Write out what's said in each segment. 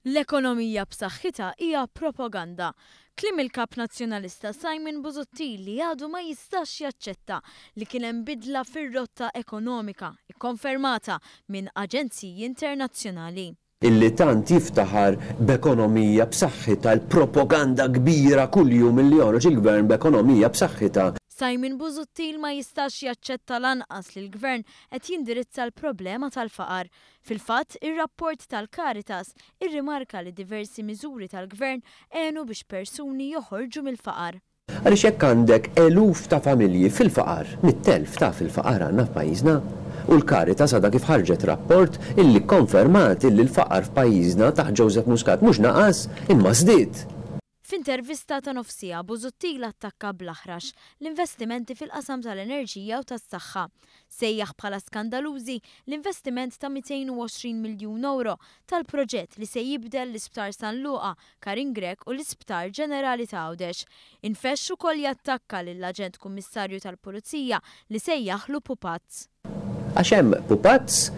L-ekonomija b'saħħitha hija propaganda. Kliem il-Kap Nazzjonalista Simon Busuttil li għadu ma jistax jaċċetta li kien hemm bidla fir-rotta ekonomika kkonfermata minn aġenziji internazzjonali. Illi tant jiftaħar b'ekonomija b'saħħitha, l-propaganda kbira kuljum illi joħroġ il-Gvern b'ekonomija b'saħħitha. Simon Busuttil ma jistax jaċċetta lanqas li l-Gvern qed jindirizza l-problema tal-faqar. Fil-fatt, ir-rapport tal-Caritas irrimarka li diversi miżuri tal-Gvern għenu biex persuni joħorġu mill-faqar. Għaliex jekk għandek eluf ta' familji fil-faqar, 100,000 ta' fil-faqar għandna f'pajjiżna, u l-Caritas għadha kif ħarġet rapport illi kkonfermat illi l-faqar f'pajjiżna taħt Joseph Muscat mhux naqas imma żdied. F'intervista ta' nofs siegħa Busuttil attakka bl-aħrax l-investimenti fil-qasam tal-enerġija u tas-saħħa. Sejjaħ bħala skandalużi l-investiment ta' 220 miljun ewro tal-proġett li se jibdel l-Isptar San Luqa, Karin Grech u l-Isptar Ġenerali ta' Għawdex. Infexx ukoll jattakka lill-Aġent Kummissarju tal-Pulizija li sejjaħlu pupazz. Għax hemm pupazz,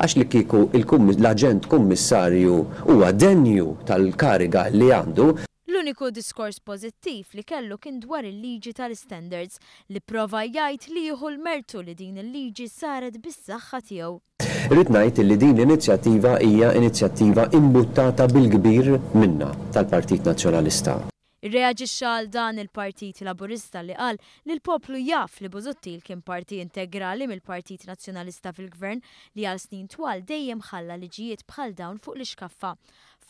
għax li kieku l-Aġent Kummissarju huwa denju tal-kariga li għandu. L-uniku diskors pożittiv li kellu kien dwar il-liġi tal-istandards, li pprova jgħid li jieħu l-mertu li din il-liġi saret bis-saħħa tiegħu. Irrid ngħid li din l-inizjattiva hija inizjattiva imbuttata bil-kbir minna tal-Partit Nazzjonalista. Irreaġixxa għal dan il-Partit Laburista li qal li l-poplu jaf li Busuttil kien parti integrali mill-Partit Nazzjonalista fil-Gvern li għal snin twal dejjem ħalla liġijiet bħal dawn fuq l-ixkaffa.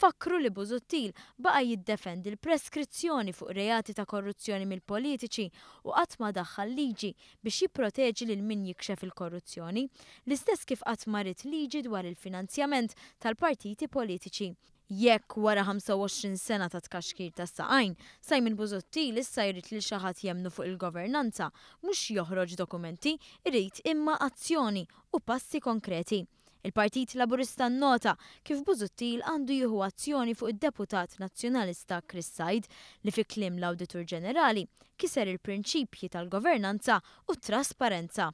Fakkru li Busuttil baqa' jiddefendi l-preskrizzjoni fuq reati ta' korruzzjoni mill-politiċi u qatt ma daħħal liġi biex jipproteġi lil min jikxef il-korruzzjoni, l-istess kif qatt ma ried liġi dwar il-finanzjament tal-partiti politiċi. Jekk, wara 25 sena ta' tkaxkir tas-saqajn, Simon Busuttil issa jrid lil xi ħadd jemmnu fuq il-governanza, mhux joħroġ dokumenti, irid imma azzjoni u passi konkreti. Il-Partit Laburista nnota kif Busuttil għandu jieħu azzjoni fuq id-deputat Nazzjonalista Chris Said li fi kliem l-Awditur Ġenerali kiser il-prinċipji tal-governanza u t-trasparenza.